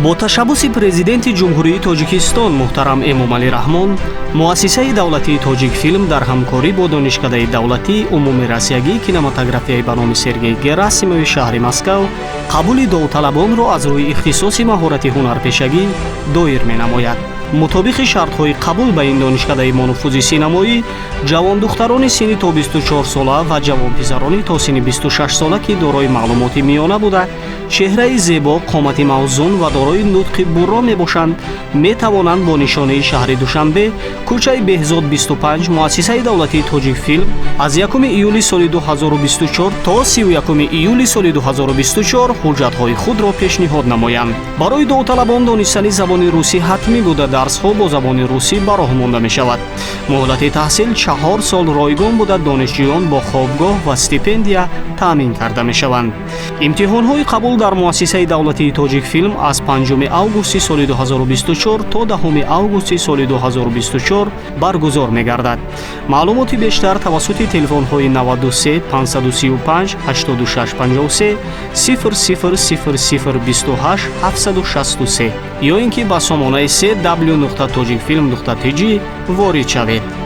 Бо ташаббуси Президенти Ҷумҳурии Тоҷикистон муҳтарам Эмомалӣ Раҳмон, Муассисаи давлатии «Тоҷикфилм» дар ҳамкорӣ бо Донишкадаи давлатии умумирассиягии кинематографияи ба номи Сергей Герасимови шаҳри Москав қабули довталабонро аз рӯи ихтисоси маҳорати ҳунарпешагӣ доир менамояд. Мутобиқи шартҳои қабул ба ин донишкадаи бонуфузи синамоӣ, ҷавондухтарони синни то 24 сола ва ҷавонписарони то синни 26 сола, ки дорои маълумоти миёна буда, чеҳраи зебо, қомати мавзун ва дорои нутқи бурро мебошанд, метавонанд бо нишонаи шаҳри Душанбе, кӯчаи Беҳзод, 25, Муассисаи давлатии «Тоҷикфилм» аз 1 июли соли 2024 то 31 июли соли 2024 ҳуҷҷатҳои худро пешниҳод намоянд. Барои довталабон донистани забони русӣ ҳатмӣ буда, дарсҳо бо забони русӣ ба роҳ монда мешавад. Муҳлати таҳсил 4 сол ройгон буда, донишҷӯён бо хобгоҳ ва стипендия таъмин карда мешаванд. Имтиҳонҳои қабул дар Муассисаи давлатии «Тоҷикфилм» аз 5 августи соли 2024 то 10 августи соли 2024 баргузор мегардад. Маълумоти бештар тавассути телефонҳои 93 535 86 53, 00 00 28 763 ё ин ки ба сомонаи cw.tojikfilm.tj ворид шавед.